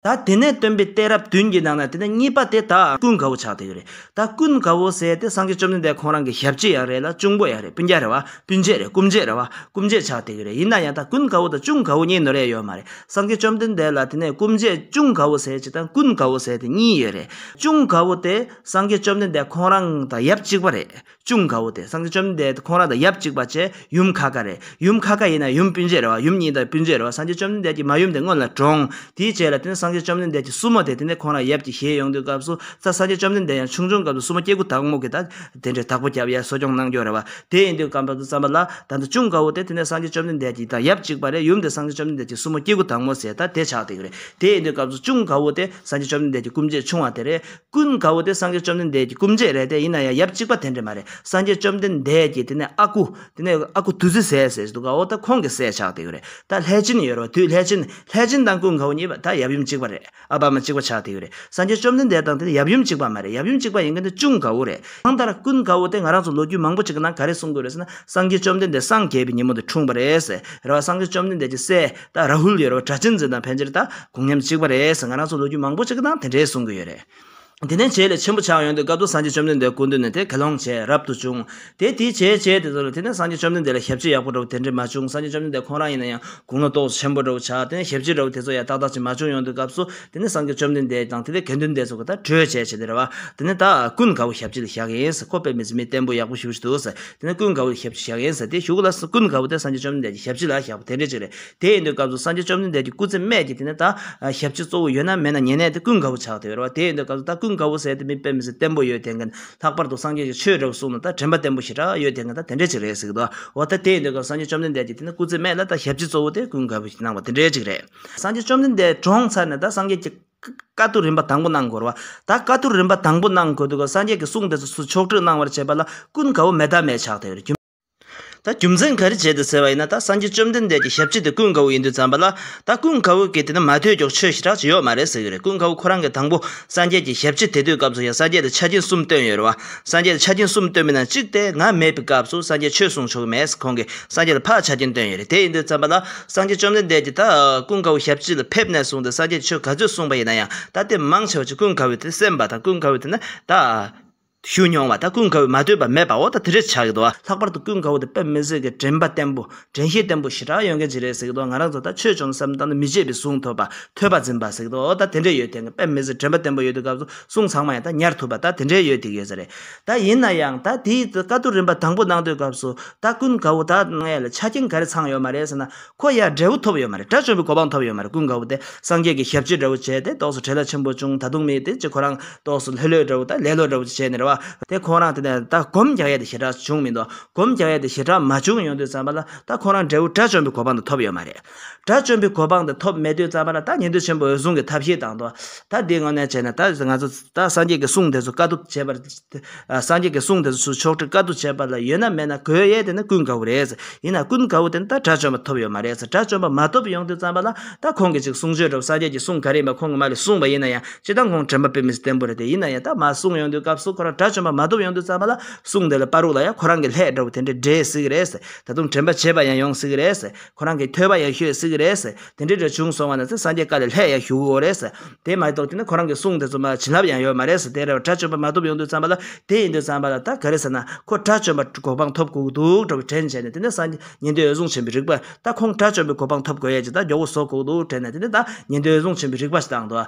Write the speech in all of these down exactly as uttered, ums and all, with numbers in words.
ད་དེ་ནས་སྟོན་པའི་གཏད་རབས་བདུན་གྱི་ནང་ན་དེ་ནས་གཉིས་པ་དེ་ད་ཀུན་དགའ་བོ་ཆགས་བསྡད་ཡོད་རེད། ད་ཀུན་དགའ་བོ་ཟེར་དེ་སངས་རྒྱས་བཅོམ་ལྡན་འདས་ཁོང་རང་གི་ཞབས་ཕྱི་ཡང་རེད་ལ་གཅུང་པོ་ཡང་རེད། སྤུན་ཀྱག་རེད་བ། སྤུན་མཆེད་རེད། སྐུ་མཆེད་རེད་བ། སྐུ་མཆེད་ཆགས་བསྡད་ཡོད་རེད། ཡིན་ན་ཡང་ད་ཀུན་དགའ་བོ་དང་གཅུང་དགའ་བོ་གཉིས་ནོར་ཡ་ཡོད་མ་རེད། སངས་རྒྱས་བཅོམ་ལྡན་འདས་ལ་དེ་ནས་སྐུ་མཆེད་གཅུང་དགའ་བོ་ཟེར་གཅིག་དང་ཀུན་དགའ་བོ་ཟེར་དེ་གཉིས་ཡོད་རེད། གཅུང་དགའ་བོ་དེ་སངས་རྒྱས་བཅོམ་ལྡན་འདས་ཁོང་རང་དང་ཡབ་གཅིག་པ་རེད། གཅུང་དགའ་བོ་དེ་སངས་རྒྱས་བཅོམ་ལྡན་འདས་ཁོང་རང་དང་ཡབ་གཅིག་པ་བྱས་ཡུམ་ཁ་ཁ་རེད། ཡུམ་ཁ་ཁ་ཡིན་ན་ཡུམ་སྤུན་མཆེད་རེད་བ། ཡུམ་གཉིས་དང་སྤུན་མཆེད་རེད་བ། སངས་རྒྱས་བཅོམ་ལྡན་འདས་ཀྱི་མ་ཡུམ་དེ་སྔོན་ལ་གྲོངས། དེའི་རྗེས་ལ་དེ་ནས་སངས་རྒྱས་བཅོམ་ལྡན་འདས་ཀྱི་སྲུ་མོ་དེ་དེ་ནས་ཁོང་རང་ཡབ་ཀྱི་ཞལ་ཡོང་དུས་སྐབས་སུ་ད་སངས་རྒྱས་བཅོམ་ལྡན་འདས་ཡང་ཆུང་ཆུང་སྐབས་སུ་སྲུ་མོ་སྐྱེ་དགུ་དྭགས་མོ་གི་ད་དེ་འདྲའི་བདག་པོ་རྒྱབ་ཡ་གསོ་སྐྱོང་གནང་རྒྱུ་རེད་བ། དེ་ཡིན་དུས་སྐབས་སུ་ཙམ་པ་ལ་ད་ལྟ་གཅུང་དགའ་བོ་དེ་དེ་ནས་སངས་རྒྱས་བཅོམ་ལྡན་འདས་ཀྱི་ད་ཡབ་གཅིག་པ་རེད། ཡུམ་དེ་སངས་རྒྱས་བཅོམ་ལྡན་འདས་ཀྱི་སྲུ་མོ་སྐྱེ་དགུ་དྭགས་མོ་ཟེར་ད་དེ་ཆགས་བསྡད་ཀྱི་རེད། དེ་ཡིན་དུས་སྐབས་སུ་གཅུང་དགའ་བོ་དེ་སངས་རྒྱས་བཅོམ་ལྡན་འདས་ཀྱི་སྐུ་མཆེད་ཆུང་བ་དེ་རེད། ཀུན་དགའ་བོ་དེ་སངས་རྒྱས་བཅོམ་ལྡན་འདས་ཀྱི་སྐུ་མཆེད་རེད་དེ། ཡིན་ན་ཡང་ཡབ་གཅིག་པ་དེ་འདྲ་མ་རེད། སངས་རྒྱས་བཅོམ་ལྡན་འདས་ཀྱི་དེ་ནས་ཨ་ཁུ། དེ་ནས་ཨ་ཁུ་བདུད་རྩི་ཟེར་ཟེར་འདུག་ག་འོ་ད་ཁོང་གི་སྲས་ཆགས་བསྡད་ཀྱི་རེད། ད་ལྷས་བྱིན་ཡོད་རེད་བ། དུས་ལྷས་བྱིན་ལྷས་བྱིན་དང་ཀུན་དགའ་བོ་གཉིས་པ་ད་ཡབ་ཡུམ་གཅིག་པ་རེད། ཨ་ཕ་མ་གཅིག་པ་ཆགས་བསྡད་ཀྱི་རེད། སངས་རྒྱས་བཅོམ་ལྡན་འདས་དང་དེ་ནས་ཡབ་ཡུམ་གཅིག་པ་མ་རེད། ཡབ་ཡུམ་གཅིག་པ་ཡིན་མཁན་དེ་གཅུང་དགའ་བོ་རེད། གང་ལྟར་ཀུན་དགའ་བོ་དེ་ང་རང་ཚོ་ལོ་རྒྱུས་མང་པོ་ཅིག་གི་ནང་ག་རེ་གསུང་གི་ཡོད་རེད་ཟེར་ན། སངས་རྒྱས་བཅོམ་ལྡན་འདས་སངས་རྒྱས་པའི་ཉིན་མོ་དེ་འཁྲུངས་པ་རེད་ཟེར་རེད་བ། སངས་རྒྱས་བཅོམ་ལྡན་འདས་ཀྱི་སྲས་ད་ར་ཧུལ་ཡོད་རེད་བ། སྒྲ་གཅན་འཛིན་དང་ཕལ་ཆེར་ད་དགུང་མཉམ་གཅིག་པ་རེད་ཟེར་ང་རང་ཚོ་ལོ་རྒྱུས་མང་པོ་ཅིག་གི་ནང་དེ་འདྲའི་གསུང་གི་ཡོད་རེད། དེ་ནས་རྗེས་ལ་ཆེན་པོ་ཆགས་ཡོང་དུས་སྐབས་སུ་སངས་རྒྱས་བཅོམ་ལྡན་འདས་སྐུ་མདུན་ནས་དེ་དགེ་སློང་བྱས་རབ་ཏུ་བྱུང་། དེ་དེའི་རྗེས་རྗེས་དེ་ཚོ་ལ་དེ་ནས་སངས་རྒྱས་བཅོམ་ལྡན་འདས་ལ་ཞབས་ཕྱི་ཡག་པོ་འདྲ་བོ་དེ་འདྲས་མ་བྱུང་། སངས་རྒྱས་བཅོམ་ལྡན་འདས་ཁོང་རང་ཡིན་ན་ཡང་དགུང་ལོ་ཏོག་ཙམ་ཆེན་པོ་འདྲ་བོ་ཆགས། དེ་ནས་ཞབས་ཕྱི་འདྲ་བོ་དེ་ཚོ་ཡང་ཏག་ཏག་ཅིག་མ་བྱུང་ཡོང་དུས་སྐབས་སུ་དེ་ནས་སངས་རྒྱས་བཅོམ་ལྡན་འདས་དང་དེ་ནས་དགེ་འདུན་དེ་ཚོ་གི་ད་གྲོས་བྱས་བྱས་དེ་རེད་བ། དེ་ནས་ད་ཀུན་དགའ་བོ་ཞབས་ཕྱི་ལ་བཞག་ཡིན་ཟེར། ཁོ་དཔེ་མི་སྲིད་མི་བརྟན་པོ་ཡག་པོ་ཞེ་པོ་ཞིག་འདུག་ཟེར། དེ་ནས་ཀུན་དགའ་བོ་ཞབས་ཕྱི་བཞག་ཡིན་ཟེར། དེ་གཞུག་ལ་ཀུན་དགའ་བོ་དེ་སངས་རྒྱས་བཅོམ་ལྡན་འདས་ཀྱི་ཞབས་ཕྱི་ལ་བཞག་པ་དེ་འདྲས་ཅིག་རེད། དེ་ཡིན་དུས་སྐབས་སུ་སངས་རྒྱས་བཅོམ་ལྡན་འདས་ཀྱི་སྐུ་ཚེ་སྨད་ཀྱི་དེ་ནས་ད་ཞབས་ཕྱི་གཙོ་བོ་ཡོད་ན་མེད་ན་ཉེ་གནས་དེ་ཀུན་དགའ་བོ་ཆགས་བསྡད་ཡོད་རེད་བ། དེ་ཡིན་དུས་སྐབས་སུ་ད་ཀུན་དགའ་བོ་ཟེར་དེ་མི་དཔེ་མི་སྲིད་བརྟན་པོ་ཡོད་དེ་མཁན། ལྷག་པར་དུ་སངས་རྒྱས་ཀྱི་ཆོས་འདྲ་བོ་གསུངས་ན་ད་དྲན་པ་བརྟན་པོ་ཞེ་དྲག་ཡོད་དེ་མཁན་ད་དེ་འདྲས་ཅིག་རེད་ཟེར་གི་འདུག་འོ་ད་དེ་ཡིན་དུས་སྐབས་སངས་རྒྱས་བཅོམ་ལྡན་འདས་ཀྱི་དེ་ནས་སྐུ་ཚེ་སྨད་ལ་ད་ཞབས་ཕྱི་གཙོ་བོ་དེ་ཀུན་དགའ་བོ་ཞིག་གནང་བ་དེ་འདྲས་ཅིག་རེད། སངས་རྒྱས་བཅོམ་ལྡན་འདས་གྲོངས་ཚར་ནས་ད་སངས་རྒྱས་ཀྱི་བཀའ་བསྡུ་རིམ་པ་དང་པོ་གནང་དགོས་རེད་བ། ད་བཀའ་བསྡུ་རིམ་པ་དང་པོ་གནང་དགོས་དུས་སྐབས་སངས་རྒྱས་ཀྱི་གསུང་དེ་ཚོ་ཚུར་ཕྱོགས་བསྒྲིགས་གནང་བར་བྱེད་པ་ལ་ཀུན་དགའ་བོ་མེ་སྟག་མེ་ཆགས་བསྡད་ཡོད་རེད། ད་རྒྱུ་མཚན་ག་རེ་བྱས་ཏེ་ཟེར་བ་ཡིན་ན། ད་སངས་རྒྱས་བཅོམ་ལྡན་འདས་ཀྱི་ཞབས་ཕྱི་དེ་ཀུན་དགའ་བོ་ཡིན་དུས་ཙམ་པ་ལ་ད་ཀུན་དགའ་བོ་གིས་དེ་ནི་མ་ཐོས་ཀྱོག་ཆོས་ཞེ་དྲག་ཅིག་ཡོད་མ་རེད་ཟེར་གྱི་རེད། ཀུན་དགའ་བོ་ཁོ་རང་གིས་དང་པོ་སངས་རྒྱས་ཀྱི་ཞབས་ཕྱི་དེ་དུས་སྐབས་སུ་ཡང་སངས་རྒྱས་ལ་ཆ་རྐྱེན་གསུམ་བཏོན་ཡོད་རེད་བ། སངས་རྒྱས་ལ་ཆ་རྐྱེན་གསུམ་བཏོན་པའི་ནང་གཅིག་དེ་ང་མེད་པའི་སྐབས་སུ་སངས་རྒྱས་ཆོས་གསུང་ཆོག་གི་མེད། ཁོང་གིས་སངས་རྒྱས་ལ་ཕར་ཆ་རྐྱེན་བཏོན་ཡོད་རེད། དེ་ཡིན་དུས་ཙམ་པ་ལ་སངས་རྒྱས་བཅོམ་ལྡན་འདས་ཀྱིས་ད་ཀུན་དགའ་བོ་ཞབས་ཕྱི་ལ་ཕེབས་ནས་བཟུང་སྟེ་སངས་རྒྱས་ཆོས་ག་ཚོད་གསུངས་པ་ཡིན་ན་ཡང་ད་དེ་མང་ཆེ་བ་ཅིག་ཀུན་དགའ་བོས་དེ་གསན་པ་དང་ཀུན་དགའ་བོས་དེ་ནི་ད་ཞུ་མྱོང་བ་དང་ཀུན་དགའ་བོས་མ་ཐོས་པ་མེད་པའོ། ད་དེ་འདྲས་ཆགས་ཀྱི་འདུག་བ། ལྷག་པར་དུ་ཀུན་དགའ་བོ་དེ་དཔེ་མི་སྲིད་ཀྱི་དྲན་པ་བརྟན་པོ་དྲན་ཤེས་བརྟན་པོ་ཞེ་དྲག་ཡོད་མཁན་ཅིག་རེད་ཟེར་གྱི་འདུག་ང་རང་ཚོ་ད་ཆོས་བྱུང་བསམ་བཏང་ན་མི་བརྗེད་པའི་གཟུངས་ཐོབ་པ་ཐོས་པ་འཛིན་པ་ཟེར་གྱི་འདུག་འོ་ད་དེ་འདྲས་ཡོད་དེ་དཔེ་མི་སྲིད་དྲན་པ་བརྟན་པོ་ཡོད་དུས་སྐབས་སུ་གཟུངས་ཚང་མ་ཡང་ད་ཉར་ཐུབ་པ་ད་དེ་འདྲས་ཡོད་དེ་ཡོད་ས་རེད། ད་ཡིན་ན་ཡང་ད་དེའི་བཀའ་བསྡུ་རིམ་པ་དང་པོ་གནང་དུས་སྐབས་སུ་ད་ཀུན་དགའ་བོ་ད་གནང་ཡ་ལ་ཆ་རྐྱེན་ག་རེ་ཚང་ཡོད་མ་རེད་ཟེར་ན། ཁོ་ཡ་འབྲས་བུ་ཐོབ་ཡོད་མ་རེད། དགྲ་བཅོམ་པའི་གོ་འཕང་ཐོབ་ཡོད་མ་རེད། ཀུན་དགའ་བོ་དེ་སངས་རྒྱས་ཀྱི་ཞབས་ཕྱི་འདྲ་བོ་བྱས་ཏེ་ཏོག་ཙམ་བྲེལ་བ་ཆེན་པོ་བྱུང་། ད་དུང་མི་དེ་ཅི་ཁོ་རང་ཏོག་ཙམ་ལྷོད་ལྷོད་འདྲ་བོ་ད་ལེ་ལོ་འདྲ་བོ་ཅིག་བྱས་ནས་རེད་བ། དེ་ཁོ་རང་དེ་ནས་ད་སྒོམ་རྒྱག་ཡས་དེ་ཞེ་དྲག་བྱུང་མི་འདུག་སྒོམ་རྒྱག་ཡས་དེ་ཞེ་དྲག་མ་བྱུང་ཡོང་དུས་ཙམ་པ་ལ་ད་ཁོ་རང་འབྲས་བུ་དགྲ་བཅོམ་པའི་གོ་འཕང་དེ་ཐོབ་ཡོད་མ་རེད། དགྲ་བཅོམ་པའི་གོ་འཕང་དེ་ཐོབ་མེད་དུས་ཙམ་པ་ལ་ད་ཉན་ཐོས་ཆེན་པོ་འོད་སྲུང་གི་ཐབས་ཤེས་དང་དོ། ད་འདི་དངོས་གནས་བྱས་ན་ད་ང་ཚོ་ད་སངས་རྒྱས་ཀྱི་གསུང་དེ་ཚོ་བཀའ་བསྡུ་བྱས་པར། སངས་རྒྱས་ཀྱི་གསུང་དེ་ཚོ་ཕྱོགས་བསྒྲིགས་བཀའ་བསྡུ་བྱས་པ་ལ་ཡོད་ན་མེད་ན་དགོས་ཡས་དེ་ནི་ཀུན་དགའ་བོ་རེད། ཡིན་ན་ཀུན་དགའ་བོ་དེ་ནི་ད་དགྲ་བཅོམ་པ་ཐོབ་ཡོད་མ་རེད། དགྲ་བཅོམ་པ་མ་ཐོབ་ཡོང་དུས་ཙམ་པ་ལ་ད་ཁོང་གི་ཅིག་གསུང་ཆོས་འདྲ་བོ་སངས་རྒྱས་ཀྱི་གསུང་ག་རེ་ཡིན་པ་ཁོང་གི་མ་ལས་གསུངས་པ་ཡིན་ན་ཡང་སྤྱིར་བཏང་ཁོང་དྲན་པ་དཔེ་མི་སྲིད་བརྟན་པོ་རེད་དེ། ཡིན་ན་ཡང་ད་མ་གསུངས་ཡོང་དུས་སྐབས་སུ་ཁོ་རང་དགྲ་བཅོམ་པ་མ་ཐོབ་ཡོང་དུས་ཙམ་པ་ལ་གསུང་དེ་ལ་བར་དུ་ལ་ཡང་ཁོ་རང་གི་ལྷད་འདྲ་བོ་དེ་འདྲ་འདྲེས་སྲིད་ཀྱི་རེད། ད་དུང་དྲན་པ་བརྗེད་པ་ཡང་ཡོང་སྲིད་ཀྱི་རེད། ཁོ་རང་གི་ཐོས་པ་ཡང་ཤོད་སྲིད་ཀྱི་རེད། དེ་འདྲའི་འདྲ་བྱུང་སོང་བ་ན་ཚེ་སངས་རྒྱས་བཀའ་ལས་ལྷད་ཡང་ཞུགས་ཀྱི་ཡོད་རེད། དེ་མ་གཏོགས་དེ་ནི་ཁོ་རང་གི་གསུང་དེ་ཚོ་མ་བྱིན་རླབས་ཡང་ཡོད་མ་རེད་ཟེར། དེ་རེད་བ། དགྲ་བཅོམ་པ་མ་ཐོབ་ཡོང་དུས་ཙམ་པ་ལ་དེ་ཡིན་དུས་ཙམ་པ་ལ་ད་ག་རེ་ཟེར་ན་ཁོ་དགྲ་བཅོམ་པ་གོ་འཕང་ཐོབ་དགོས་ཀྱི་འདུག་འདྲ་བའི་དྲན་བྱས་ནས་དེ་ནས་སངས་རྒྱས་ཉན་ཐོས་འོད་སྲུང་ཆེན་པོའི་རིག་པ་ད་ཁོང་དགྲ་བཅོམ་པའི་གོ་འཕང་ཐོབ་དགོས་ཡས་ཀྱི་ད་མགྱོགས་པོ་བཟོ་དགོས་ཀྱི་འདུག་དྲན་ནས་དེ་ནས་ད་ཉན་ཐོས་འོད་སྲུང་ཆེན་པོའི་རིག་པ་ཞིག་བཏང་འདུག་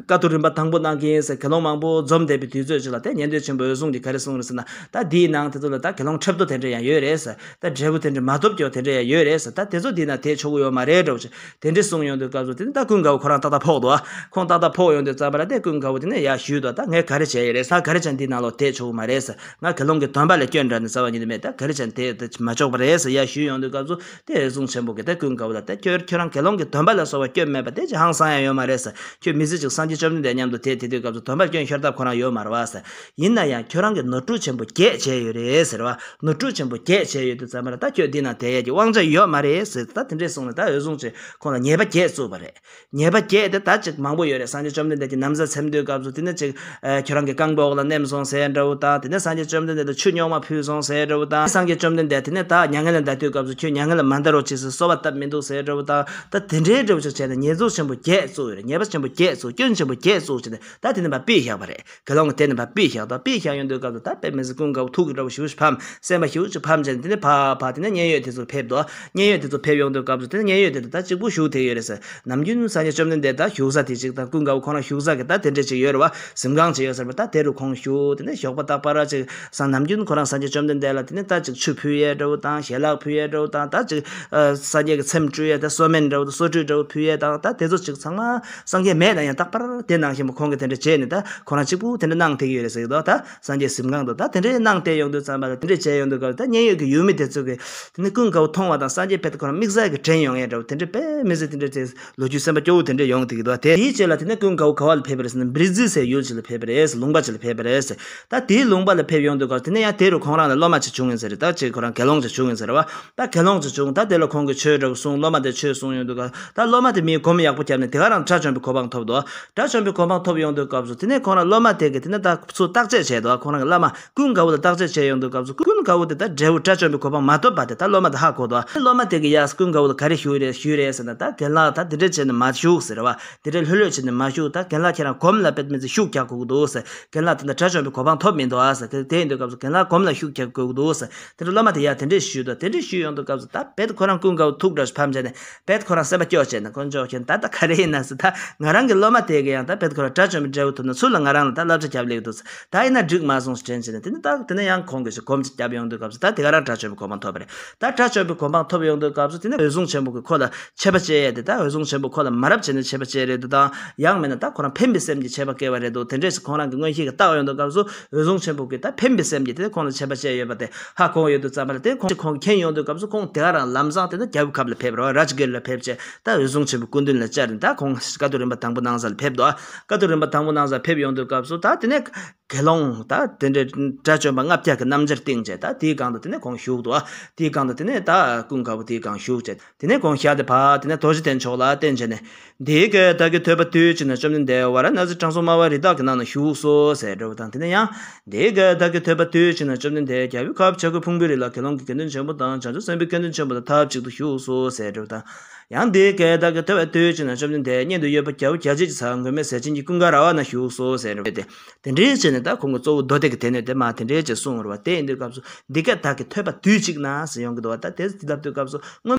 བཀའ་བསྡུ་རིམ་པ་དང་པོ་གནང་གི་ཡིན་ཟེར་དགེ་སློང་མང་པོ་འཛོམས་བསྡད་པའི་དུས་ཚོད་ཅིག་ལ་དེ་ཉན་ཐོས་ཆེན་པོ་འོད་སྲུང་གིས་ག་རེ་གསུངས་རེད་ཟེར་ན། ད་འདིའི་ནང་དེ་ཚོ་ལ་ད་དགེ་སློང་འཁྲབ་ཏོ་དེ་འདྲ་ཡང་ཡོད་རེད་ཟེར། ད་འབྲས་བུ་དེ་འདྲ་མ་ཐོབ་ཀྱོག་དེ་འདྲ་ཡང་ཡོད་རེད་ཟེར། ད་དེ་ཚོ་འདི་ན་དེ་ཆོག་གི་ཡོད་མ་རེད་འདྲ་བོ་ཅིག་དེ་འདྲ་གསུངས་ཡོང་དུས་སྐབས་སུ་དེ་ནི་ད་ཀུན་དགའ་བོ་ཁོ་རང་ཏག་ཏག་ཕོག་འདུག་ཁོང་ཏག་ཏག་ཕོག་ཡོང་དུས་ཙམ་པ་ལ་དེ་ཀུན་དགའ་བོ་དེ་ནས་ཡར་ཞུས་འདུག་ད་ངས་ག་རེ་བྱས་ཡོད་རེད་ཟེར། ག་རེ་བྱས་འདི་ནང་ལོགས་དེ་ཆོག་གི་མ་རེད་ཟེར། ང་དགེ་སློང་གི་སྡོམ་པ་ལ་སྐྱོན་འདྲ་ནི་རྩ་བ་ཉིད་ནས་མེད། ད་ག་རེ་བྱས་དེ་དེ་མ་ཆོག་པ་རེད་ཟེར་ཡར་ཞུས་ཡོང་དུས་སྐབས་སུ་དེ་འོད་སྲུང་ཆེན་པོ་གིས་དེ་ཀུན་དགའ་བོ་ལ་དེ་ཁྱོད་ཁྱོད་རང་དགེ་སློང་གི་སྡོམ་པ་ལ་སོགས་པ་སྐྱོན་མེད་པ་དེ་ཅི་ཧང་སང་ཡང་ཡོད་མ་རེད་ཟེར། ཁྱོད་མི་ཚེ་གཅིག་སངས་རྒྱས་བཅོམ་ལྡན་འདས་མཉམ་དུ་དེ་དེ་དུས་སྐབས་སུ་སྡོམ་པ་སྐྱོན་ཤོར་ཐབས་ཁོ་རང་ཡོད་མ་རེད་བ་ཟེར། ཡིན་ན་ཡང་ ཡང་ཁྱོད་རང་གིས་ནོར་འཁྲུལ་ཆེན་པོ་བརྒྱད་བྱས་ཡོད་རེད་ཟེར་བ། ནོར་འཁྲུལ་ཆེན་པོ་བརྒྱད་བྱས་ཡོད་དུས་ཙམ་པ་ལ་ད་ཁྱོད་འདི་ན་བསྡད་ཡས་ཀྱི་དབང་ཆ་ཡོད་མ་རེད་ཟེར། ད་དེ་འདྲས་གསུངས་ནས་ད་འོད་སྲུང་ཆེན་ཁོང་ལ་ཉེས་པ་བརྒྱད་བཙུགས་པ་རེད། ཉེས་པ་བརྒྱད་དེ་ད་ཅིག་མང་པོ་ཡོད་རེད། སངས་རྒྱས་བཅོམ་ལྡན་འདས་ཀྱིས་ན་བཟའ་ཚེམ་དུས་སྐབས་སུ་དེ་ནས་ཅིག་ཨ་ཁྱོད་རང་གི་རྐང་པའི་འོག་ལ་མནན་སོང་ཟེར་འདྲ་བོ་དང་། དེ་ནས་སངས་རྒྱས་བཅོམ་ལྡན་འདས་ལ་ཆུ་རྙོག་མ་ཕུལ་སོང་ཟེར་འདྲ་བོ་དང་། སངས་རྒྱས་བཅོམ་ལྡན་འདས་དེ་ནས་ད་མྱ་ངན་ལས་འདའ་དུས་སྐབས་སུ་ཁྱོད་མྱ་ངན་ལས་མ་འདའ་རོགས་བྱེད་ཟེར་གསོལ་བ་བཏབ་མི་འདུག་ཟེར་འདྲ་བོ་དང་། ད་དེ་འདྲའི་འདྲ་བོ་ཅིག་བྱས་ནས་ཉེས་འཛུགས་ཆེན་པོ་བརྒྱད་བཙུགས་ཡོད་རེད། ཉེས་པ་ཆེན་པོ་བརྒྱད་བཙུགས། སྐྱོན་ཆེན་པོ་བརྒྱད་བཙུགས་བྱས་ནས་ད་དེ་ནས་མར་ཕུད་བཞག་པ་རེད། དགེ་སློང་གིས་དེ་ནས་མར་ཕུད་བཞག་དང་། ཕུད་བཞག་ཡོང་དུས་སྐབས་སུ་ད་དཔེ་མི་སྲིད་ཀུན་དགའ་བོ་ཐུགས་ཀྱི་འདྲ་བོ་ཞེ་པོ་ཅིག་ཕམ། སེམས་པ་ཞེ་པོ་ཅིག་ཕམ་བྱས་ནས་དེ་ནས་ཕར་ཕར་དེ་ནས་མཉན་ཡོད་དེ་ཚོར་ཕེབས་དོ། མཉན་ཡོད་དེ་ཚོ་ཕེབས་ཡོང་དུས་སྐབས་སུ་དེ་ནས་མཉན་ཡོད་དེ་ཚོ་ད་གཅིག་པུ་བཞུགས་བསྡད་ཡོད་རེད་ཟེར། ནམ་རྒྱུན་སངས་རྒྱས་བཅོམ་ལྡན་འདས་ད་བཞུགས་ས་དེ་ཅིག་དང་ཀུན་དགའ་བོ་ཁོང་རང་བཞུགས་ས་གི་ད་དེ་འདྲས་ཅིག་ཡོད་རེད་བ། གཟིམ་ཁང་ཅིག་ཡོད་ཟེར་བ། ད་དེ་རུ་ཁོང་བཞུགས། དེ་ནས་ཞོགས་པ་རྟག་པར་ཅིག་སང་ནམ་རྒྱུན་ཁོ་རང་སངས་རྒྱས་བཅོམ་ལྡན་འདས་ལ་དེ་ནས་ད་ཅིག་ཆུ་ཕུལ་ཡས་འདྲ་བོ་དང་། ཞལ་ལག་ཕུལ་ཡས་འདྲ་བོ་དང་། ད་ཅིག་ཨ་སངས་རྒྱས་ཀྱི་ཚེམས་བཀྲུ་ཡས་ད་སོ་སྨན་འདྲ་བོ་དང་སོ་བཀྲུ་འདྲ་བོ་ཕུལ་ཡས་དང་། ད་དེ་ཚོ་ཅིག་ཚང་མ་སངས་རྒྱས་མེད་ན་ཡང་རྟག་པར་དེ་ནང་བཞིན་པ་ཁོང་གིས་དེ་འདྲ་བྱས་ནས་ད་ཁོ་རང་གཅིག་པུ་དེ་འདྲ་གནང་བསྡད་ཀྱི་ཡོད་རེད་ཟེར་གྱི་འདུག་ད་སངས་རྒྱས་གཟིམ་ཁང་དུ་ད་དེ་འདྲའི་གནང་བསྡད་ཡོང་དུས་ཙམ་པ་ལ། དེ་འདྲ་བྱས་ཡོང་དུས་སྐབས་ད་མཉན་ཡོད་ཀྱི་ཡུལ་མི་དེ་ཚོ་གིས་དེ་ནི་ཀུན་དགའ་བོ་མཐོང་བ་དང་སངས་རྒྱས་དཔེ་དེ་ཁོ་རང་དམིགས་བསལ་གྱི་དྲན་ཡོང་ཡས་འདྲ་བོ་དེ་འདྲ་དཔེ་མི་སྲིད་དེ་འདྲ་དེ་ལོ་རྒྱུས་སེམས་པ་སྐྱོ་བོ་དེ་འདྲ་ཡོང་བསྡད་ཀྱི་འདུག་དེ་དེའི་རྗེས་ལ་དེ་ནས་ཀུན་དགའ་བོ་ག་བ་ལ་ཕེབས་པ་རེད་ཟེར་ན། བི་རི་ཛི་ཟེར་ཡུལ་ཅིག་ལ་ཕེབས་པ་རེད། ལུང་པ་ཅིག་ལ་ཕེབས་པ་རེད། ད་དེའི་ལུང་པ་ལ་ཕེབས་ཡོང་དུས་སྐབས་དེ་ནས་ཡང་དེ་རུ་ཁོང་རང་ལ་སློབ་མ་ཅིག་བྱུང་ཡིན་ས་རེད། ད་ཅིག་ཁོ་རང་དགེ་སློང་ཅིག་བྱུང་ཡིན་ས་རེད་བ། ད་དགེ་སློང་ཅིག་བྱུང་། ད་དེ་ལ་ཁོང་གིས་ཆོས་འདྲ་བོ་གསུངས། སློབ་མ་དེ་ཆོས་གསུངས་ཡོང་དུས་སྐབས་ད་སློབ་མ་དེ་མིས་སྒོམ་ཡག་པོ་བརྒྱབ་ནས་དེ་ག་རང་དགྲ་བཅོམ་པའི་གོ་འཕང་ཐོབ་འདུག་དགྲ་བཅོམ་པའི་གོ་འཕང་ཐོབ་ཡོང་དུས་སྐབས་སུ་དེ་ནས་ཁོང་རང་སློབ་མ་དེ་གིས་དེ་ནས་ད་ཚུར་བརྟག་དཔྱད་བྱས་འདུག་ཁོང་རང་གི་བླ་མ་ཀུན་དགའ་བོ་ལ་བརྟག་དཔྱད་བྱས་ཡོང་དུས་སྐབས་སུ་ཀུན་དགའ་བོ་དེ་ད་འབྲས་བུ་དགྲ་བཅོམ་པའི་གོ་འཕང་མ་ཐོབ་པ་དེ་ད་སློབ་མ་དེ་ཧ་གོ་འདུག་སློབ་མ་དེ་གིས་ཡ་ཀུན་དགའ་བོ་ལ་ག་རེ་ཞུས་རེད་ཞུས་རེད་ཟེར་ན། ད་རྒན་ལགས་ད་དེ་འདྲ་བྱས་ནས་མ་བཞུགས་ཟེར་བ། དེ་འདྲའི་ལྷོད་ལྷོད་བྱས་ནས་མ་བཞུགས། ད་རྒན་ལགས་ཁྱེད་རང་སྒོམ་ལ་དཔེ་མི་སྲིད་ཤུགས་རྒྱག་དགོས་ཀྱི་འདུག་ཟེར། རྒན་ལགས་དེ་འདྲ་དགྲ་བཅོམ་པའི་གོ་འཕང་ཐོབ་མི་འདུག་ཨ་ཟེར། དེ་དེ་ཡིན་དུས་སྐབས་སུ་རྒན་ལགས་སྒོམ་ལ་ཤུགས་རྒྱག་དགོས་ཀྱི་འདུག་ཟེར། དེ་འདྲ་སློབ་མ་དེ་ཡ་དེ་འདྲས་ཞུས་འདུག་དེ་འདྲས་ཞུས་ཡོང་དུས་སྐབས་སུ་ད་རྦད་ཁོ་རང་ཀུན་དགའ་བོ་ཐུགས་དགྲ་ཕམ་བྱས་ནས་རྦད་ཁོ་རང་སེམས་པ་སྐྱོ་བྱས་ནས་དཀོན་མཆོག་མཁྱེན། ད་ལྟ་ག་རེ་ཡིན་ན་ཟེར། ད་ང་རང་གི་སློབ་མ་དེ་གི་ཡང་ད་རྦད་ཁོ་རང་དགྲ་བཅོམ་པའི་འབྲས་བུ་ཐོབ་ན་ཚུར་ལ་ང་རང་ལ་ད་བསླབ་བྱ་རྒྱབ་ལེགས་འདུག་ཟེར། ད་ཡིན་ན་འགྲིག་མ་སོང་ཟེར་དྲན་བྱས་ནས། དེ་ནས་ད་དེ་ནས་ཡང་ཁོང་གིས་ཞིག་སྒོམ་ཅིག་བརྒྱབ་ཡོང་དུས་སྐབས་སུ་ད་དེ་ག་རང་དགྲ་བཅོམ་པའི་གོ་འཕང་ཐོབ་པ་རེད། ད་དགྲ་བཅོམ་པའི་གོ་འཕང་ཐོབ་ཡོང་དུས་སྐབས་སུ་དེ་ནས་འོད་སྲུང་ཆེན་པོ་གིས་ཁོ་ལ་ཆད་པ་བཅད་ཡས་དེ། ད་འོད་སྲུང་ཆེན་པོ་ཁོ་ལ་མ་རབས་བྱས་ནས་ཆད་པ་བཅད་རེད་འདུག་དང་། ཡང་མིན་ན་ད་ཁོ་རང་ཕན་པའི་སེམས་ཀྱིས་ཆད་པ་བཀལ་བ་རེད་འདུག་དེ་འདྲས་སུ་ཁོང་རང་གི་མངོན་ཤེས་ཀྱིས་བརྟག་ཡོང་དུས་སྐབས་སུ་འོད་སྲུང་ཆེན་པོ་གིས་ད་ཕན་པའི་སེམས་ཀྱིས་དེ་ཁོང་ལ་ཆད་པ་བཅད་ཡོད་པ་དེ་ཧ་གོ་ཡོང་དུས་ཙམ་པ་ལ། དེ་ཁོང་ཁོང་གིས་མཁྱེན་ཡོང་དུས་སྐབས་སུ་ཁོང་དེ་ག་རང་ལམ་སང་དེ་ནས་རྒྱལ་པོའི་ཁབ་ལ་ཕེབས་རོགས། རཱཇ་གིར་ལ་ཕེབས་བྱས་ད་འོད་སྲུང་ཆེན་པོའི་སྐུ་མདུན་ལ་བཅར་ནས། ད་ཁོང་བཀའ་བསྡུ་རིམ་པ་དང་པོ་གནང་ས་ལ་ཕེབས་འདུག་བཀའ་བསྡུ་རིམ་པ་དང་པོ་གནང་ས་ཕེབས་ཡོང་དུས་སྐབས་སུ་ད་དེ་ནས་དགེ་སློང་ད་དེ་འདྲའི་དགྲ་བཅོམ་པ་ལྔ་བརྒྱ་གི་རྣམ་སྦྱར་བཏིང་བྱས། ད་དེའི་སྒང་དུ་དེ་ནས་ཁོང་བཞུགས་འདུག་དེའི་སྒང་དུ་དེ་ནས་ད་ཀུན་དགའ་བོ་དེའི་སྒང་བཞུགས་བྱས། དེ་ནས་ཁོང་ཞལ་དེ་ཕར་དེ་ནས་རྡོ་རྗེ་གདན་ཕྱོགས་ལ་བསྟན་བྱས་ནས། འདི་སྐད་བདག་གིས་ཐོས་པ་དུས་གཅིག་ན་བཅོམ་ལྡན་འདས་ཝཱ་ར་ཎཱ་སི་དྲང་སྲོང་དམར་བ་རི་དྭགས་ཀྱི་ནགས་ན་བཞུགས་སོ་ཟེར་འདྲ་བོ་དང་། དེ་ནས་ཡང་འདི་སྐད་བདག་གིས་ཐོས་པ་དུས་གཅིག་ན་བཅོམ་ལྡན་འདས་རྒྱལ་པོའི་ཁབ་བྱ་རྒོད་ཕུང་པོའི་རི་ལ་དགེ་སློང་གི་དགེ་འདུན་ཆེན་པོ་དང་བྱང་ཆུབ་སེམས་དཔའི་དགེ་འདུན་ཆེན་པོ་དང་ཐབས་ཅིག་ཏུ་བཞུགས་སོ་ཟེར་འདྲ་བོ་དང་། ཡང་འདི་སྐད་བདག་གིས་ཐོས་པ་དུས་གཅིག་ན་བཅོམ་ལྡན་འདས་མཉན་དུ་ཡོད་པ་རྒྱལ་པོ་རྒྱལ་བྱེད་ཀྱི་ཚལ་མགོན་མེད་ཟས་སྦྱིན་གྱི་ཀུན་དགའ་ར་བ་ན་བཞུགས་སོ་ཟེར་འདྲ་བོ་དེ། དེ་འདྲའི་བྱས་ནས་ད་ཁོང་གི་གཙོ་བོ་མདོ་སྡེ་གི་སྡེ་སྣོད་དེ་མ་དེ་འདྲའི་ཅིག་གསུངས་རེད་བ། དེ་ཡིན་དུས་སྐབས་སུ་འདི་སྐད་བདག་གིས་ཐོས་པ་དུས་གཅིག་ན་ཟེར་ཡོང་གི་འདུག་བ། ད་དེ་ལབ་དུས་སྐབས་སུ་སྔོན་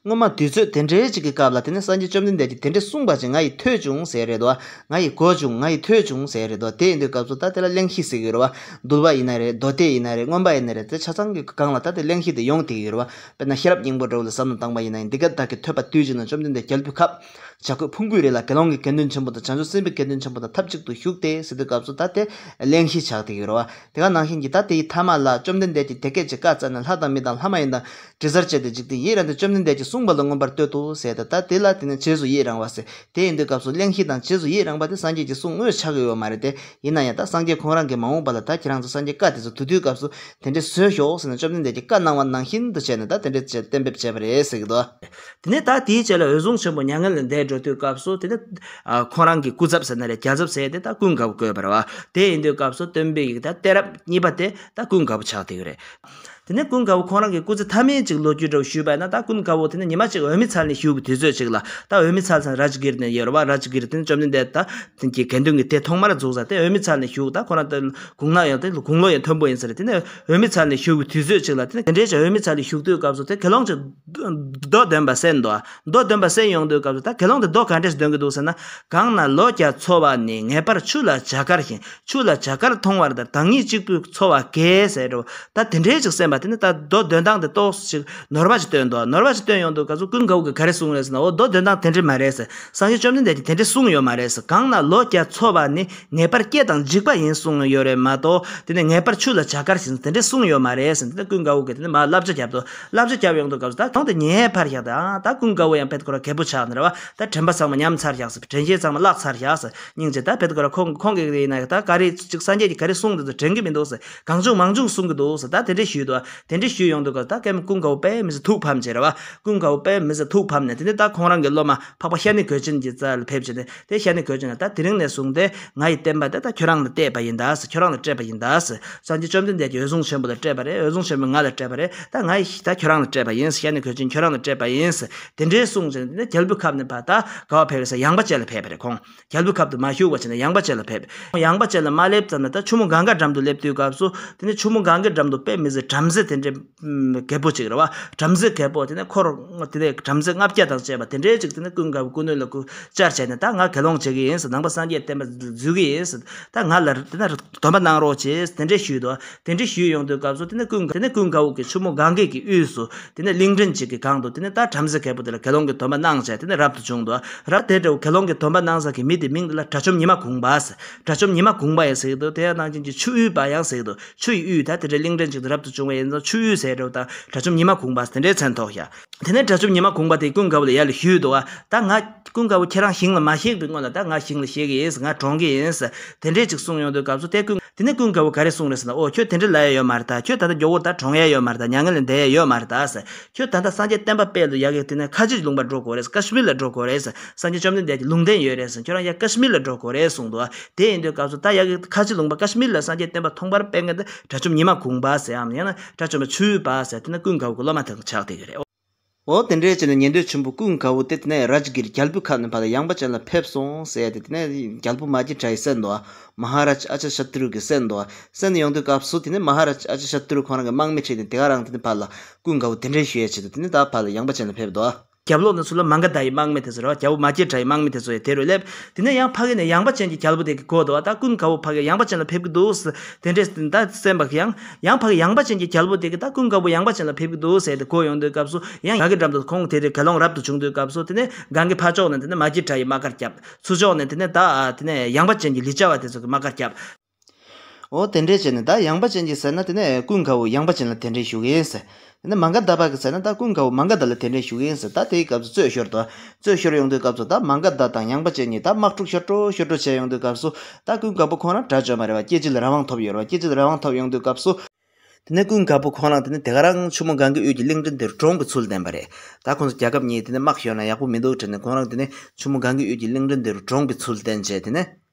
སྔོན་མ་དུས་ཚོད་དེ་འདྲའི་ཅིག་གི་སྐབས་ལ་དེ་ནས་སངས་རྒྱས་བཅོམ་ལྡན་འདས་ཀྱིས་དེ་འདྲ་གསུངས་པ་ཅིག་ང་ཡིས་ཐོས་བྱུང་ཟེར་རེད་དོ། ང་ཡིས་གོ་བྱུང་། ང་ཡིས་ཐོས་བྱུང་ཟེར་རེད་དོ། དེ་ཡིན་དུས་སྐབས་སུ་ད་དེ་ལ་གླེང་གཞི་ཟེར་གྱི་རེད་བ། འདུལ་བ་ཡིན་ན་རེད། མདོ་སྡེ་ཡིན་ན་རེད། མངོན་པ་ཡིན་ན་རེད། དེ་ཆ་ཚང་གི་སྒང་ལ་ད་དེ་གླེང་གཞི་དེ་ཡོང་བསྡད་ཀྱི་ཡོད་རེད་བ། དཔེར་ན་ཤེས་རབ་སྙིང་པོ་འདྲ་བོ་ལ་བསམ་བློ་བཏང་པ་ཡིན་ན་ཡང་། འདི་སྐད་བདག་གིས་ཐོས་པ་དུས་གཅིག་ན་བཅོམ་ལྡན་འདས་རྒྱལ་པོའི་ཁབ་བྱ་རྒོད་ཕུང་པོའི་རི་ལ་དགེ་སློང་གི་དགེ་འདུན་ཆེན་པོ་དང་བྱང་ཆུབ་སེམས་དཔའི་དགེ་འདུན་ཆེན་པོ་དང་ཐབས་ཅིག་ཏུ་བཞུགས་ཏེ་ཟེར་དུས་སྐབས་སུ་ད་དེ་གླེང་གཞི་ཆགས་བསྡད་ཀྱི་ཡོད་རེད་བ། དེ་ག་ནང་བཞིན་གྱི་ད་དེའི་མཐའ་མ་ལ་བཅོམ་ལྡན་འདས་ཀྱིས་དེ་སྐད་ཅེས་བཀའ་སྩལ་ནས། ལྷ་དང་མི་དང་ལྷ་མ་ཡིན་དང་། དྲི་ཟར་བཅས་ཏེ་འཇིག་རྟེན་ཡིད་རངས་ཏེ། བཅོམ་ལྡན་འདས་ཀྱིས་གསུངས་པ་ལ་མངོན་པར་བསྟོད་དོ་ཟེར་ཏེ། ད་དེ་ལ་དེ་ནས་རྗེས་སུ་ཡིད་རངས་པ་ཟེར། དེ་ཡིན་དུས་སྐབས་སུ་གླེང་གཞི་དང་རྗེས་སུ་ཡིད་རངས་པ་དེ་སངས་རྒྱས་ཀྱིས་གསུངས་དངོས་ཆགས་ཀྱི་ཡོད་མ་རེད་དེ། ཡིན་ན་ཡང་ད་སངས་རྒྱས་ཁོང་རང་གིས་མ་འོངས་པ་ལ་ད་ཁྱེད་རང་ཚོ་སངས་རྒྱས་བཀའ་དེ་ཚོ་བསྡུ་དུས་སྐབས་སུ་དེ་འདྲས་བཟོས་ཤོག་ཟེར་ནས་བཅོམ་ལྡན་འདས་ཀྱིས་བཀའ་གནང་བ་ནང་བཞིན་དུ་བྱས་ནས་ད་དེ་འདྲས་བྱས་གཏན་འབེབས་བྱས་པ་རེད་ཟེར་གྱི་འདུག་དེ་ནས་ད་དེའི་རྗེས་ལ་འོད་སྲུང་ཆེན་པོ་མྱ་ངན་ལས་འདས་འགྲོ་དུས་སྐབས་སུ་དེ་ནས་ཨ་ཁོང་རང་གི་སྐུ་ཚབ་ཟེར་ན་རེད། རྒྱལ་ཚབ་ཟེར་དེ་ད་ཀུན་དགའ་བོ་བསྐོས་པ་རེད་བ། དེ་ཡིན་དུས་སྐབས་སུ་སྟོན་པའི་ཡིག་ད་གཏད་རབས་གཉིས་པ་དེ་ད་ཀུན་དགའ་བོ་ཆགས་བསྡད་ཡོད་རེད། དེ་ནས་ཀུན་དགའ་བོ་ཁོང་རང་གི་སྐུ་ཚེ་མཐའ་མའི་ཅིག་ལོ་རྒྱུས་འདྲ་བོ་ཞུས་པ་ཡིན་ན། ད་ཀུན་དགའ་བོ་དེ་ནས་ཉི་མ་གཅིག་འོད་མའི་ཚལ་ནས་བཞུགས་པའི་དུས་ཚོད་ཅིག་ལ། ད་འོད་མའི་ཚལ་ཟེར་རཱཇ་གིར་ནས་ཡོད་རེད་བ། རཱཇ་གིར་དེ་ནས་བཅོམ་ལྡན་འདས་ད་དེ་གི་དགེ་འདུན་གྱི་སྡེ་ཐོག་མར་འཛུགས་ས་དེ་འོད་མའི་ཚལ་ནས་བཞུགས། ད་ཁོ་རང་དེ་དགུང་ལོ་ཡང་དེ་དགུང་ལོ་ཡང་མཐོན་པོ་ཡིན་ས་རེད། དེ་ནས་འོད་མའི་ཚལ་ནས་བཞུགས་པའི་དུས་ཚོད་ཅིག་ལ། དེ་ནས་དེ་འདྲའི་ཅིག་འོད་མའི་ཚལ་ནས་བཞུགས་དུས་སྐབས་སུ་དེ་དགེ་སློང་ཅིག་མདོ་འདོན་པ་གསན་འདུག་མདོ་འདོན་པ་གསན་ཡོང་དུས་སྐབས་སུ་ད་དགེ་སློང་དེ་མདོ་ག་འདྲས་འདོན་གྱི་འདུག་ཟེར་ན། གང་ན་ལོ་བརྒྱ་འཚོ་བ་ནི། ངེས་པར་ཆུ་ལ་བྱ་དཀར་བཞིན། ཆུ་ལ་བྱ་དཀར་མཐོང་བར་ལྟར། བདག་ཉིད་གཅིག་པུས་འཚོ་བ་དགེ་ཟེར་འགྲོ། ད་དེ་འདྲའི་ཅིག་གསན་པ། དེ་ནི་ད་མདོ་འདོན་སྟངས་དེ་ཏོག་ཙམ་ནོར་བ་ཞིག་བཏོན་འདུག་ནོར་བ་ཞིག་བཏོན་ཡོང་དུས་སྐབས་སུ་ཀུན་དགའ་བོ་གིས་ག་རེ་གསུངས་རེད་ཟེར་ན། འོ་མདོ་འདོན་སྟངས་དེ་འདྲ་མ་རེད་ཟེར། སངས་རྒྱས་བཅོམ་ལྡན་འདས་ཀྱིས་དེ་འདྲ་གསུངས་ཡོད་མ་རེད་ཟེར། གང་ན་ལོ་བརྒྱ་འཚོ་བ་ནི་ངེས་པར་སྐྱེ་དང་འཇིག་པ་ཡིན་གསུངས་ཡོད་རེད་མ་གཏོགས། དེ་ནི་ངེས་པར་ཆུ་ལ་བྱ་དཀར་ཡིན་དེ་འདྲ་གསུངས་ཡོད་མ་རེད་ཟེར། དེ་ནི་ཀུན་དགའ་བོ་གིས་དེ་ནི་མར་བསླབ་བྱ་བརྒྱབ་འདུག་བསླབ་བྱ་བརྒྱབ་ཡོང་དུས་སྐབས་སུ་ད་གང་དུ་ཉན་ཡས་ཕར་བཞག་ད་ད་ཀུན་དགའ་བོ་ཡང་དཔེ་ཁོ་རང་རྒད་པོ་ཆགས་ནས་རེད་བ། ད་དྲན་པ་ཚང་མ་ཉམས་ཚར་བཞག་ཟེར། དྲན་ཤེས་ཚང་མ་བརླག་ཚར་བཞག་ཟེར། སྙིང་རྗེ། ད་དཔེ་ཁོ་རང་ཁོང་ཁོང་གིས་ཡིན་ན་ད་ག་རེ་ཅིག་སངས་རྒྱས་ཀྱིས་ག་རེ་གསུངས་འདུག་ཟེར་དྲན་གྱི་མི་འདུག་ཟེར། གང་བྱུང་མང་བྱུང་གསུང་གི་འདུག་ཟེར། ད་དེ་འདྲས་ཞུས་འདུག་དེ་འདྲས་ཞུས་ཡོང་དུས་སྐབས་ད་ཀེམ་ཀུན་དགའ་བོ་དཔེ་མི་སྲིད་ཐུགས་ཕམ་བྱས་རེད་བ། ཀུན་དགའ་བོ་དཔེ་མི་སྲིད་ཐུགས་ཕམ་ནས་དེ་ནས་ད་ཁོང་རང་གི་སློབ་མ་འཕགས་པ་ཤ་ནི་གོས་ཆེན་གྱི་རྩ་ལ་ཕེབས་བྱས་ནས། དེ་ཤ་ནི་གོས་ཆེན་ལ་ད་དེ་རིང་ནས་བཟུང་སྟེ་ང་ཡི་བསྟན་པ་དེ་ད་ཁྱོད་རང་ལ་གཏད་པ་ཡིན་ད་ཟེར། ཁྱོད་རང་ལ་སྤྲད་པ་ཡིན་ད་ཟེར། སངས་རྒྱས་བཅོམ་ལྡན་འདས་ཀྱིས་འོད་སྲུང་ཆེན་པོ་ལ་སྤྲད་པ་རེད། འོད་སྲུང་ཆེན་པོས་ང་ལ་སྤྲད་པ་རེད། ད་ང་ཡི་ད་ཁྱོད་རང་ལ་སྤྲད་པ་ཡིན་ཟེར། ཤ་ནི་གོས་ཆེན་ཁྱོད་རང་ལ་སྤྲད་པ་ཡིན་ཟེར། དེ་འདྲས་གསུངས་བྱས་ནས་དེ་ནས་རྒྱལ་པོའི་ཁབ་ནས་ཕར་ད་ག་པར་ཕེབས་རེད་ཟེར། ཡངས་པ་ཅན་ལ་ཕེབས་པ་རེད་ཁོང་། རྒྱལ་པོའི་ཁབ་ཏུ་མ་བཞུགས་པ་བྱས་ནས་ཡངས་པ་ཅན་ལ་ཕེབས། ཡངས་པ་ཅན་ལ་མ་སླེབས་ཙམ་ལ་ད་ཆུ་མོ་གངྒཱ་འགྲམ་དུ་སླེབས་དུས་སྐབས་སུ་དེ་ནས་ཆུ་མོ་གངྒཱའི་འགྲམ་དུ་དཔེ་མི་སྲིད་བྲམ་ཟེ་དེ་འདྲའི་རྒད་པོ་ཅིག་རེད་བ། བྲམ་ཟེ་རྒད་པོ་དེ་ནས་འཁོར་དེ་ནས་བྲམ་ཟེ་ལྔ་བརྒྱ་དང་བཅས་པ་དེ་འདྲའི་ཅིག་དེ་ནས་ཀུན་དགའ་བོ་སྐུ་མདུན་ལ་སྐུ་བཅར་བྱས་ནས། ད་ང་དགེ་སློང་བྱེད་ཀྱི་ཡིན་ཟེར། ནང་པ་སངས་རྒྱས་བསྟན་པ་འཛུལ་གྱི་ཡིན་ཟེར། ད་ང་ལ་དེ་ནས་སྡོམ་པ་གནང་རོགས་བྱེད་དེ་འདྲས་ཞུས་འདུག་དེ་འདྲས་ཞུས་ཡོང་དུས་སྐབས་སུ་དེ་ནས་ཀུན་དེ་ནས་ཀུན་དགའ་བོ་གིས་ཆུ་མོ་གངྒཱའི་གི་དབུས་སུ་དེ་ནས་གླིང་ཕྲན་ཅིག་གི་སྒང་དུ་དེ་ནས་ད་བྲམ་ཟེ་རྒད་པོ་དེ་ལ་དགེ་སློང་གི་སྡོམ་པ་གནང་བྱས་དེ་ནས་རབ་ཏུ་བྱུང་འདུག་རབ་དེ་འདྲ་བོ་དགེ་སློང་གི་སྡོམ་པ་གནང་ས་གི་མི་དེ་མིང་དེ་ལ་དགྲ་བཅོམ་ཉི་མ་གུང་པ་ཟེར། དགྲ་བཅོམ་ཉི་མ་གུང་པ་ཡང་ཟེར་གྱི་འདུག་དེ་ཡང་ནང་བཞིན་གྱི་ཆུ་དབུས་པ་ཡང་ཟེར་གྱི་འདུག་ཆུ་ཡི་དབུས་ད་དེ་འདྲའི་གླིང་ཕྲན་ཅིག་ཏུ་རབ་ཏུ་བྱུང་བ་ཡིན་ཙང་ཆུ་དབུས་ཟེར་འདྲ་བོ་དང་དགྲ་བཅོམ་ཉི་མ་གུང་པ་ཟེར་དེ་འདྲའི་མཚན་ཐོགས་ཤག་དེ་ནས་དགྲ་བཅོམ་ཉི་མ་གུང་པ་དེས་ཀུན་དགའ་བོ་ལ་ཡར་ལ་ཞུས་འདུག་བ། ད་ང་ཀུན་དགའ་བོ་ཁྱེད་རང་ཞིང་ལ་མ་གཤེགས་པའི་སྔོན་ལ་ད་ང་ཞིང་ལ་གཤེགས་ཀྱི་ཡིན་ཟེར། ང་གྲོངས་ཀྱི་ཡིན་ཟེར། དེ་འདྲས་ཅིག་གསུངས་ཡོང་དུས་སྐབས་སུ་དེ་ཀུན་དེ་ནས་ཀུན་དགའ་བོ་ག་རེ་གསུངས་རེད་ཟེར་ན། ཨོ་ཁྱོད་དེ་འདྲས་ལབ་ཡ་ཡོད་མ་རེད་ད། ཁྱོད་ད་ལྟ་མགྱོགས་པོ་ད་གྲོངས་ཡ་ཡོད་མ་རེད་ད། མྱ་ངན་ལས་འདས་ཡ་ཡོད་མ་རེད་ད་ཟེར། ཁྱོད་ད་ལྟ་སངས་རྒྱས་བསྟན་པ་སྤེལ་དུ་ཡ་གི་དེ་ནས་ཁ་ཆེའི་ལུང་པ་འགྲོ་དགོས་རེད་ཟེར། ཀ་ཤི་མིར་ལ་འགྲོ་དགོས་རེད་ཟེར། སངས་རྒྱས་བཅོམ་ལྡན་འདས་ཀྱི་ལུང་བསྟན་ཡོད་རེད་ཟེར། ཁྱོད་རང་ཡ་ཀ་ཤི་མིར་ལ་འགྲོ་དགོས་རེད་གསུངས་འདུག་དེ་ཡིན་དུས་སྐབས་སུ་ད་ཡ་གི་ཁ་ཆེའི་ལུང་པ་ཀ་ཤི་མིར་ལ་སངས་རྒྱས་བསྟན་པ་ཐོག་མར་སྤེལ་མཁན་དེ་དགྲ་བཅོམ་ཉི་མ་གུང་པ་ཟེར་ཡམ་ཡང་ན་དགྲ་བཅོམ་པ་ཆུ་དབུས་པ་ཟེར་དེ་ནས་ཀུན་དགའ་བོ་གི་སློབ་མ་དེ་ཆགས་བསྡད་ཀྱི་རེད། འོ་དེ་འདྲས་བྱས་ནས་ཉན་ཐོས་ཆེན་པོ་ཀུན་དགའ་བོ་དེ་དེ་ནས་རཱ་ཇ་གིར་རྒྱལ་པོའི་ཁབ་ནས་ཕར་ལ་ཡངས་པ་ཅན་ལ་ཕེབས་སོང་ཟེར་ཏེ། དེ་ནས་རྒྱལ་པོ་མ་སྐྱེས་དགྲ་ཡིས་གསན་འདུག་མ་ཧཱ་རཱ་ཇ་ཨ་ཅ་ཤ་ཏྲུ་གིས་གསན་འདུག་གསན་ཡོང་དུས་སྐབས་སུ་དེ་ནས་མ་ཧཱ་རཱ་ཇ་ཨ་ཅ་ཤ་ཏྲུ་ཁོ་རང་གི་དམག་མི་ཁྲིད་དེ་དེ་ག་རང་དེ་ནས་ཕར་ལ་ཀུན་དགའ་བོ་དེ་འདྲས་ཞུ་ཡས་ཆེད་དུ་དེ་ནས་ད་ཕར་ལ་ཡངས་པ་ཅན་ལ་ཕེབས་འདུག་རྒྱབ་ལོགས་ནས་ཚུར་ལ་མ་ག་དྷ་ཡི་དམག་མི་དེ་ཚོ་རེད་བ། རྒྱལ་པོ་མ་སྐྱེས་དགྲ་ཡི་དམག་མི་དེ་ཚོ་ཡང་དེ་རུ་སླེབས། དེ་ནས་ཡང་ཕ་གི་ནས་ཡངས་པ་ཅན་གྱི་རྒྱལ་པོ་དེ་གི་གོ་འདུག་བ། ད་ཀུན་དགའ་བོ་ཕ་གི་ཡངས་པ་ཅན་ལ་ཕེབས་ཀྱི་འདུག་ཟེར་དེ་འདྲས་ད་གསན་པ་གི་ཡང་ཡང་ཕ་གི་ཡངས་པ་ཅན་གྱི་རྒྱལ་པོ་དེ་གི་ད་ཀུན་དགའ་བོ་ཡངས་པ་ཅན་ལ་ཕེབས་ཀྱི་འདུག་ཟེར་ཏེ་གོ་ཡོང་དུས་སྐབས་སུ་ཡང་གངྒཱའི་འགྲམ་དུ་ཁོང་དེ་རེ་དགེ་སློང་རབ་ཏུ་བྱུང་དུས་སྐབས་སུ་དེ་ནས་གངྒཱའི་ཕར་ཕྱོགས་ནས་དེ་ནས་མ་སྐྱེས་དགྲ་ཡི་དམག་སྒར་བརྒྱབ། ཚུར་ཕྱོགས་ནས་དེ་ནས་ད་དེ་ནས་ཡངས་པ་ཅན་གྱི་ལི་ཙ་བ་དེ་ཚོ་གི་དམག་སྒར་བརྒྱབ། འོ་དེ་འདྲས་བྱས་ནས་ད་ཡངས་པ་ཅན་གྱི་ཟེར་ན་དེ་ནས་ཀུན་དགའ་བོ་ཡངས་པ་ཅན་ལ་གདན་འདྲེན་ཞུ་གི་ཡིན་ཟེར། དེ་ནས་མ་ག་དྷ་པ་གི་ཟེར་ན་ད་ཀུན་དགའ་བོ་མ་ག་དྷ་ལ་གདན་འདྲེན་ཞུ་གི་ཡིན་ཟེར། ད་དེའི་སྐབས་སུ་རྩོད་ཤོར་དོ། རྩོད་ཤོར་ཡོང་དུས་སྐབས་སུ་ད་མ་ག་དྷ་དང་ཡངས་པ་ཅན་གཉིས་ད་དམག་འཁྲུག་ཤོར་འགྲོ་ཤོར་འགྲོ་བྱས་ཡོང་དུས་སྐབས་སུ་ད་ཀུན་དགའ་བོ་ཁོང་རང་དགྲ་བཅོམ་པ་རེད་བ། སྐྱེ་འཆི་ལ་རང་དབང་ཐོབ་ཡོད་རེད་བ། སྐྱེ་འཆི་ལ་རང་དབང་ཐོབ་ཡོང་དུས་སྐབས་སུ། དེ་ནས་ཀུན་དགའ་བོ་ཁོང་རང་དེ་ནས་དེ་ག་རང་ཆུ་མོ་གངྒཱའི་དབུས་ཀྱི་གླིང་ཕྲན་དེ་རུ་གྲོངས་པའི་ཚུལ་བསྟན་པ་རེད། ད་ཁོང་ཚོ་རྒྱལ་ཁབ་གཉིས་དེ་ནས་དམག་ཤོར་ན་ཡག་པོ་མི་འདུག་དྲན་ནས་ཁོང་རང་དེ་ནས་ཆུ་མོ་གངྒཱའི་དབུས་ཀྱི་གླིང་ཕྲན་དེ་རུ་གྲོངས་པའི་ཚུལ་བསྟན་བྱས་དེ་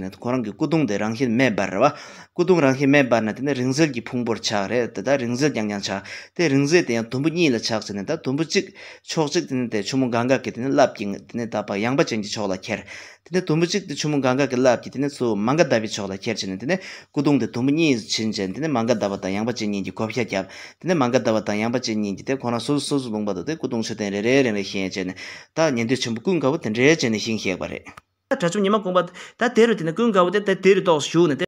ནས། ཁོ་རང་གི་སྐུ་གདུང་དེ་རང་བཞིན་མེ་འབར་བ། སྐུ་གདུང་རང་བཞིན་མེ་འབར་ནས་དེ་ནས་རིང་བསྲེལ་གྱི་ཕུང་པོར་ཆགས་རེད། དེ་ད་རིང་བསྲེལ་རྐྱང་རྐྱང་ཆགས། དེ་རིང་བསྲེལ་དེ་ཡང་དུམ་བུ་གཉིས་ལ་ཆགས་ཟེར་ནས་ད་དུམ་བུ་གཅིག་ཕྱོགས་གཅིག་དེ་ནས་དེ་ཆུ་མོ་གངྒཱ་གི་དེ་ནས་རླབས་ཀྱིས་དེ་ནས་ད་ཕར་ཡངས་པ་ཅན་གྱི་ཕྱོགས་ལ་ཁྱེར། དེ་ནས་དུམ་བུ་གཅིག་དེ་ཆུ་མོ་གངྒཱ་གི་རླབས་ཀྱིས་དེ་ནས་ཚུར་མ་ག་དྷ་པའི་ཕྱོགས་ལ་ཁྱེར་བྱས་ནས་དེ་ནས་སྐུ་གདུང་དེ་དུམ་བུ་གཉིས་སུ་ཕྱིན་བྱས་དེ་ནས་མ་ག་དྷ་པ་དང་ཡངས་པ་ཅན་གཉིས་ཀྱིས་བགོ་བཤའ་བརྒྱབ། དེ་ནས་མ་ག་དྷ་པ་དང་ཡངས་པ་ཅན་གཉིས་ཀྱིས་དེ་ཁོ་རང་སོ་སོ་སོ་སོ་ལུང་པ་དུ་དེ་སྐུ་གདུང་མཆོད་རྟེན་རེ་རེ་རེ་རེ་བཞེངས་བྱས་ནས་ད་ཉན་ཐོས་ཆེན་པོ་ཀུན་དགའ་བོ་དེ་འདྲའི་བྱས་ནས་ཞིང་གཤེགས་པ་རེད། ད་དགྲ་བཅོམ་ཉི་མ་གུང་པ་ད་དེ་རུ་དེ་ནས་ཀུན་དགའ་བོ་དེ་ད་དེ་རུ་ཏོག་བཞུགས་ནས།